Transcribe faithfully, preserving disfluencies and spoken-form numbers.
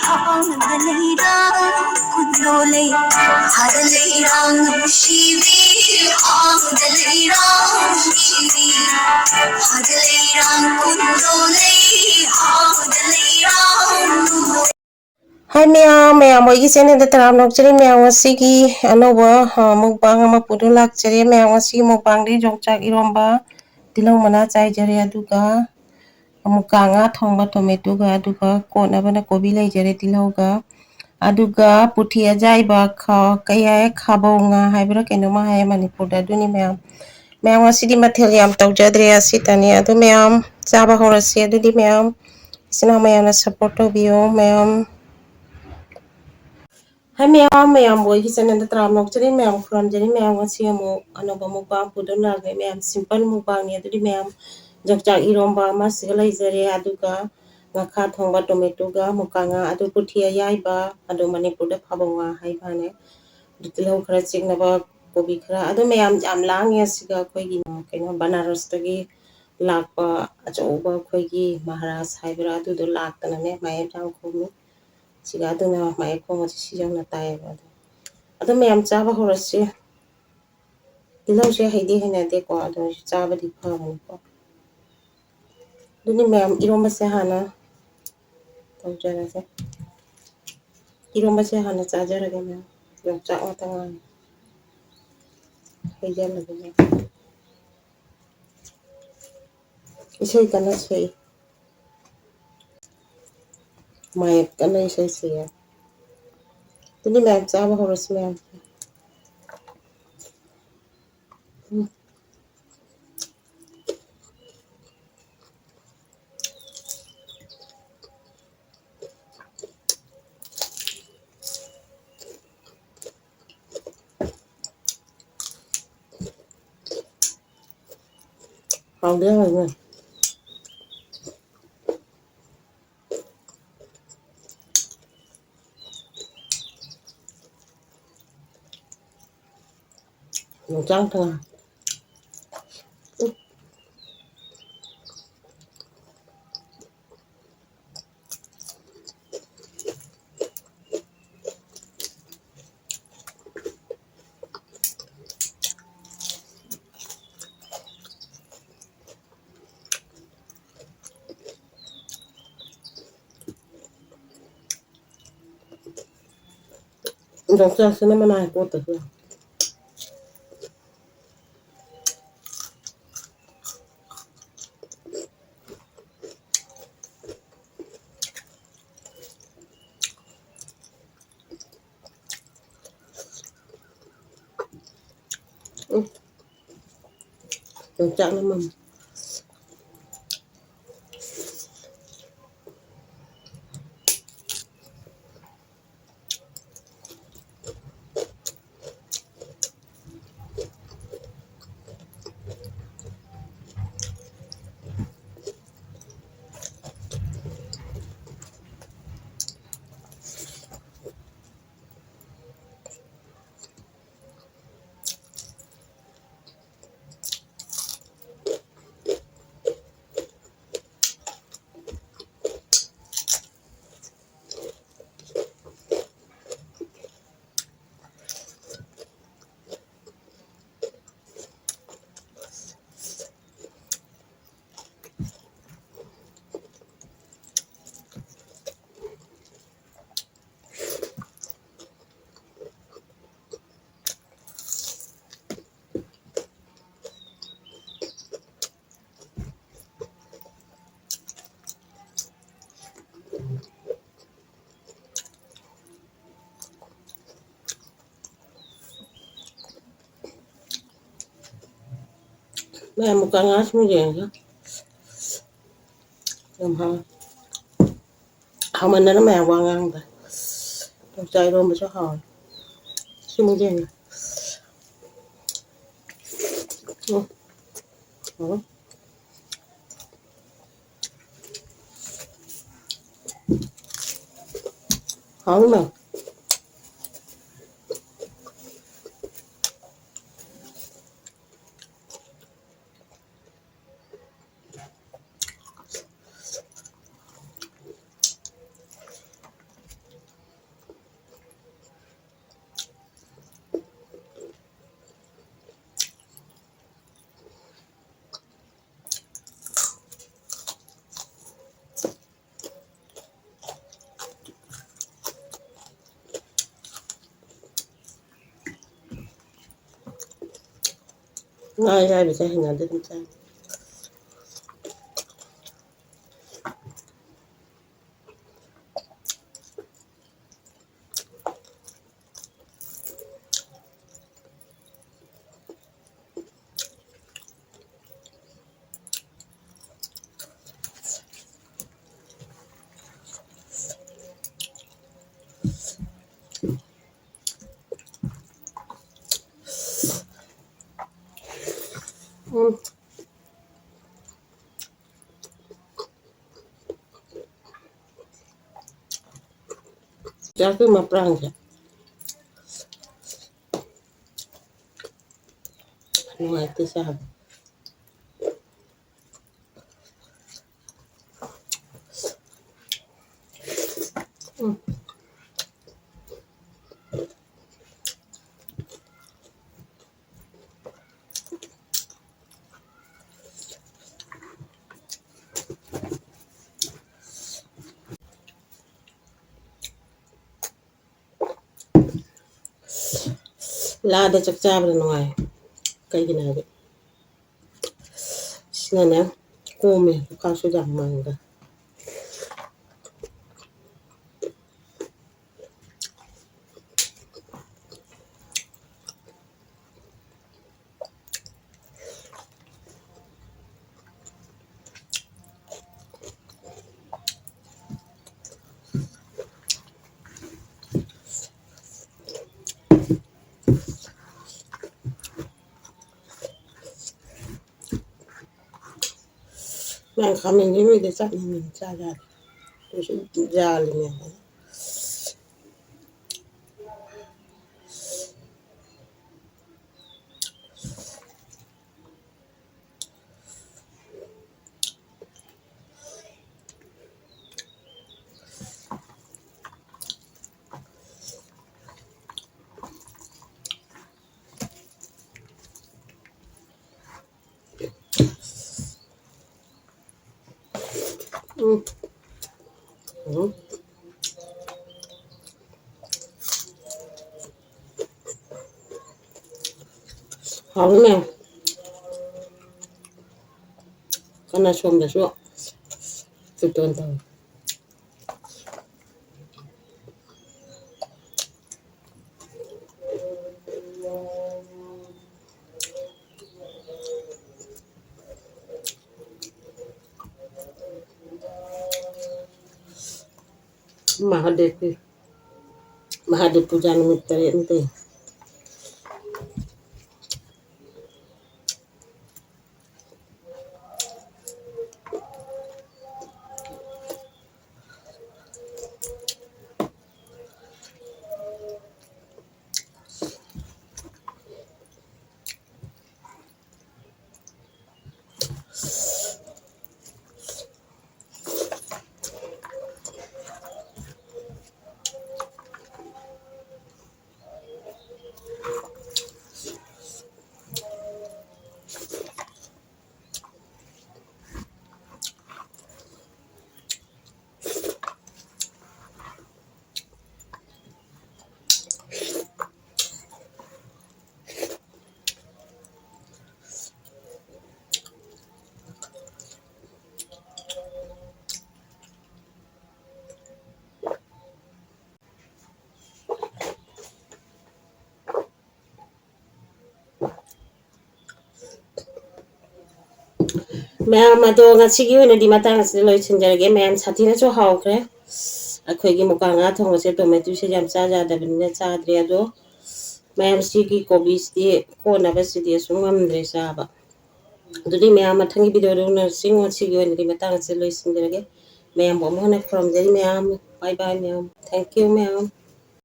ꯍꯥꯎꯅ ꯂꯩꯔꯥꯡ ꯀꯨꯟꯗꯣ ꯂꯩ, ꯍꯥꯏꯗ ꯂꯩꯔꯥꯡ ꯅꯨꯡꯁꯤꯕꯤ, ꯍꯥꯎꯅ ꯂꯩꯔꯥꯡ ꯅꯨꯡꯁꯤꯕꯤ, ꯍꯥꯏꯗ ꯂꯩꯔꯥꯡ ꯀꯨꯟꯗꯣ ꯂꯩ, ꯍꯥꯎꯅ ꯂꯩꯔꯥꯡ ꯅꯨꯡꯗꯣ ꯂꯩ꯫ ꯍꯥꯏ ꯃꯌꯥꯝ, ꯃꯌꯥꯝ ꯍꯣꯏꯒꯤ ꯆꯦꯅꯦꯜꯗ ꯇꯔꯥꯝꯅ ꯑꯣꯛꯆꯔꯤ꯫ ꯃꯌꯥꯝ ꯉꯁꯤꯒꯤ ꯑꯅꯧꯕ, ꯑ, ꯃꯨꯛꯕꯥꯡ ꯑꯃ ꯄꯨꯗꯨꯅ ꯂꯥꯛꯆꯔꯦ꯫ ꯃꯌꯥꯝ ꯉꯁꯤꯒꯤ ꯃꯨꯛꯕꯥꯡꯗꯤ ꯌꯣꯡꯆꯥꯛ ꯏꯔꯣꯝꯕ, ꯇꯤꯜꯍꯧ ꯃꯅꯥ ꯆꯥꯏꯖꯔꯦ, ꯑꯗꯨꯒ ꯑꯃꯨꯛꯀ ꯉꯥ ꯊꯣꯡꯕ ꯇꯣꯃꯦꯇꯣꯒ, ꯑꯗꯨꯒ ꯀꯣꯠꯅꯕꯅ ꯀꯣꯕꯤ ꯂꯩꯖꯔꯦ, ꯇꯤꯜꯍꯧꯒ, ꯑꯗꯨꯒ ꯄꯨꯊꯤ ꯑꯖꯥꯏꯕ ꯈ-, ꯀꯩ ꯍꯥꯏ, ꯈꯥꯕꯧ ꯉꯥ ꯍꯥꯏꯕ꯭ꯔꯥ ꯀꯩꯅꯣꯝꯃ ꯍꯥꯏꯌꯦ ꯃꯅꯤꯄꯨꯔꯗ, ꯑꯗꯨꯅꯤ ꯃꯌꯥꯝ꯫ ꯃꯌꯥꯝ ꯉꯁꯤꯗꯤ ꯃꯊꯦꯜ ꯌꯥꯝ ꯇꯧꯖꯗ꯭ꯔꯦ, ꯑꯁꯤꯇꯅꯤ꯫ ꯑꯗꯨ ꯃꯌꯥꯝ ꯆꯥꯕ ꯍꯧꯔꯁꯤ꯫ ꯑꯗꯨꯗꯤ ꯃꯌꯥꯝ ꯏꯆꯤꯟ ꯏꯅꯥꯎ ꯃꯌꯥꯝꯅ support ꯇꯧꯕꯤꯌꯨ ꯃꯌꯥꯝ꯫ ꯍꯥꯏ ꯃꯌꯥꯝ, ꯃꯌꯥꯝꯕꯨ ꯑꯩꯒꯤ ꯆꯦꯅꯦꯜꯗ ꯇꯔꯥꯝꯅ ꯑꯣꯛꯆꯔꯤ, ꯃꯌꯥꯝ ꯈꯨꯔꯨꯝꯖꯔꯤ꯫ ꯃꯌꯥꯝ ꯉꯁꯤ ꯑꯃꯨꯛ ꯑꯅꯧꯕ ꯃꯨꯛꯕꯥꯡ ꯄꯨꯗꯨꯅ ꯂꯥꯛꯂꯦ꯫ ꯃꯌꯥꯝ simple ꯃꯨꯛꯕꯥꯡꯅꯤ꯫ ꯑꯗꯨꯗꯤ ꯃꯌꯥꯝ ꯌꯣꯡꯆꯥꯛ ꯏꯔꯣꯝꯕ ꯑꯃ ꯁꯤꯒ ꯂꯩꯖꯔꯦ, ꯑꯗꯨꯒ ꯉꯥꯈꯥ ꯊꯣꯡꯕ ꯇꯣꯃꯦꯇꯣꯒ ꯃꯨꯀꯥ ꯉꯥ, ꯑꯗꯨ ꯄꯨꯊꯤ ꯑꯌꯥꯏꯕ, ꯑꯗꯨ ꯃꯅꯤꯄꯨꯔꯗ ꯐꯥꯕꯧ ꯉꯥ ꯍꯥꯏꯕꯅꯦ꯫ ꯑꯗꯨ ꯇꯤꯜꯍꯧ ꯈꯔ ꯆꯤꯛꯅꯕ ꯀꯣꯕꯤ ꯈꯔ, ꯑꯗꯨ ꯃꯌꯥꯝ ꯌꯥꯝ ꯂꯥꯡꯉꯦ꯫ ꯑꯁꯤꯒ ꯑꯩꯈꯣꯏꯒꯤ ꯀꯩꯅꯣ ꯕꯅꯥꯔꯁꯇꯒꯤ ꯂꯥꯛꯄ ꯑꯆꯧꯕ ꯑꯩꯈꯣꯏꯒꯤ ꯃꯍꯥꯔꯥꯖ ꯍꯥꯏꯕ꯭ꯔꯥ ꯑꯗꯨꯗꯣ ꯂꯥꯛꯇꯅꯅꯦ ꯃꯌꯦꯞ ꯌꯥꯝ ꯈꯣꯡꯉꯤ꯫ ꯁꯤꯒ ꯑꯗꯨꯅ ꯃꯌꯦꯞ ꯈꯣꯡꯕꯁꯦ ꯁꯤ ꯌꯧꯅ ꯇꯥꯏꯌꯦꯕ꯫ ꯑꯗꯣ, ꯑꯗꯣ ꯃꯌꯥꯝ ꯆꯥꯕ ꯍꯧꯔꯁꯤ꯫ ꯇꯤꯜꯍꯧꯁꯦ ꯍꯩꯗꯤ ꯍꯩꯅꯗꯦꯀꯣ, ꯑꯗꯨ ꯑꯣꯏꯔꯁꯨ ꯆꯥꯕꯗꯤ ꯐꯕꯅꯤꯀꯣ꯫ ꯑꯗꯨꯗꯤ ꯃꯌꯥꯝ ꯏꯔꯣꯝꯕꯁꯦ ꯍꯥꯟꯅ ꯇꯧꯖꯔꯁꯦ꯫ ꯏꯔꯣꯝꯕꯁꯦ ꯍꯥꯟꯅ ꯆꯥꯖꯔꯒꯦ ꯃꯌꯥꯝ꯫ ꯌꯣꯡꯆꯥꯛ ꯉꯥꯛꯇ ꯉꯥꯏꯔꯦ꯫ ꯍꯩꯖꯜꯂꯒꯦ ꯃꯌꯥꯝ꯫ ꯏꯁꯩ ꯀꯟꯅ ꯁꯛꯏ꯫ ꯃꯥꯌꯦꯞ ꯀꯟꯅ ꯏꯁꯩ ꯁꯛꯏ꯫ ꯑꯗꯨꯗꯤ ꯃꯌꯥꯝ ꯆꯥꯕ ꯍꯧꯔꯁꯤ ꯃꯌꯥꯝ꯫ ꯎꯝ꯫ ꯍꯥꯎꯗꯤ ꯍꯥꯎꯋꯦ꯫ ꯌꯣꯡꯆꯥꯛ ꯊꯣꯡ꯫ ꯎꯝ꯫ ꯌꯣꯡꯆꯥꯛꯁꯤꯅ ꯃꯅꯥꯏ ꯀꯣꯠꯇꯁꯨ ꯌꯥꯏ꯫ ꯎꯝ꯫ ꯌꯣꯡꯆꯥꯛꯅ ꯃꯝ꯫ ꯃꯌꯥꯝ ꯃꯨꯀꯥ ꯉꯥ ꯁꯨꯝ ꯌꯦꯡꯉꯒ ꯌꯥꯝ ꯍꯥꯎꯋꯦ꯫ ꯍꯥꯎꯃꯟꯗꯅ ꯃꯌꯥꯝ ꯋꯥ ꯉꯥꯡꯗ꯫ ꯌꯣꯡꯆꯥꯛ ꯏꯔꯣꯝꯕꯁꯨ ꯍꯥꯎꯋꯦ꯫ ꯁꯤꯃꯨꯛ ꯌꯦꯡꯉꯦ꯫ ꯎꯝ꯫ ꯎꯝ꯫ ꯍꯥꯎꯅ꯫ ꯉꯥ ꯑꯌꯥꯏꯕꯁꯦ ꯍꯩꯅꯗꯦ, ꯑꯗꯨꯝ ꯆꯥꯏ꯫ ꯎꯝ꯫ ꯆꯥꯛꯀꯤ ꯃꯄ꯭ꯔꯥꯡꯁꯦ ꯅꯨꯡꯉꯥꯏꯇꯦ ꯆꯥꯕ꯫ ꯎꯝ꯫ ꯂꯥꯗ ꯆꯥꯛ ꯆꯥꯕꯅ ꯅꯨꯡꯉꯥꯏ꯫ ꯀꯩꯒꯤꯅꯣ ꯍꯥꯏꯗꯤ ꯁꯤꯅꯅꯦ ꯀꯣꯝꯃꯦ, ꯂꯨꯈꯥꯛꯁꯨ ꯌꯥꯝ ꯃꯪꯗꯦ꯫ ꯅꯪ ꯈꯥꯃꯦꯟꯁꯤꯟꯕꯤꯗ ꯆꯠꯅꯤꯡꯉꯤ ꯆꯥ ꯌꯥꯗꯦ꯫ ꯑꯗꯨꯁꯨ ꯌꯥꯜꯂꯤꯅꯦ꯫ ꯎꯝ꯫ ꯎꯝ꯫ ꯍꯥꯎꯅꯦ꯫ ꯀꯟꯅ ꯁꯣꯝꯗꯁꯨ ꯆꯨꯇꯣꯟ ꯇꯧꯏ꯫ ꯃꯍꯥꯗꯦꯕꯀꯤ, ꯃꯍꯥꯗꯦꯕ ꯄꯨꯖꯥ ꯅꯨꯃꯤꯠ ꯇꯔꯦꯠꯅꯤ ꯀꯩꯅꯣ꯫ ꯃꯌꯥꯝ ꯑꯗꯣ, ꯉꯁꯤꯒꯤ ꯑꯣꯏꯅꯗꯤ ꯃꯇꯥꯡ ꯑꯁꯤꯗ ꯂꯣꯏꯁꯤꯟꯖꯔꯒꯦ꯫ ꯃꯌꯥꯝ ꯁꯥꯊꯤꯅꯁꯨ ꯍꯥꯎꯈ꯭ꯔꯦ꯫ ꯑꯩꯈꯣꯏꯒꯤ ꯃꯨꯀꯥ ꯉꯥ ꯊꯣꯡꯕꯁꯦ ꯇꯣꯃꯦꯇꯣꯁꯦ ꯌꯥꯝ ꯆꯥ ꯌꯥꯗꯕꯅꯤꯅ ꯆꯥꯗ꯭ꯔꯦ꯫ ꯑꯗꯣ ꯃꯌꯥꯝ, ꯁꯤꯒꯤ ꯀꯣꯕꯤꯁꯤꯗꯤ ꯀꯣꯟꯅꯕꯁꯤꯗꯤ ꯑꯁꯨꯝ ꯉꯝꯗ꯭ꯔꯦ ꯆꯥꯕ꯫ ꯑꯗꯨꯗꯤ ꯃꯌꯥꯝ, ꯃꯊꯪꯒꯤ ꯚꯤꯗꯤꯑꯣꯗ ꯎꯅꯔꯁꯤ꯫ ꯉꯁꯤꯒꯤ ꯑꯣꯏꯅꯗꯤ ꯃꯇꯥꯡ ꯑꯁꯤꯗ ꯂꯣꯏꯁꯤꯟꯖꯔꯒꯦ꯫ ꯃꯌꯥꯝꯕꯨ ꯑꯃꯨꯛ ꯍꯟꯅ ꯈꯨꯔꯨꯝꯖꯔꯤ ꯃꯌꯥꯝ꯫ ꯕꯥꯏ ꯕꯥꯏ ꯃꯌꯥꯝ꯫ Thank you ꯃꯌꯥꯝ꯫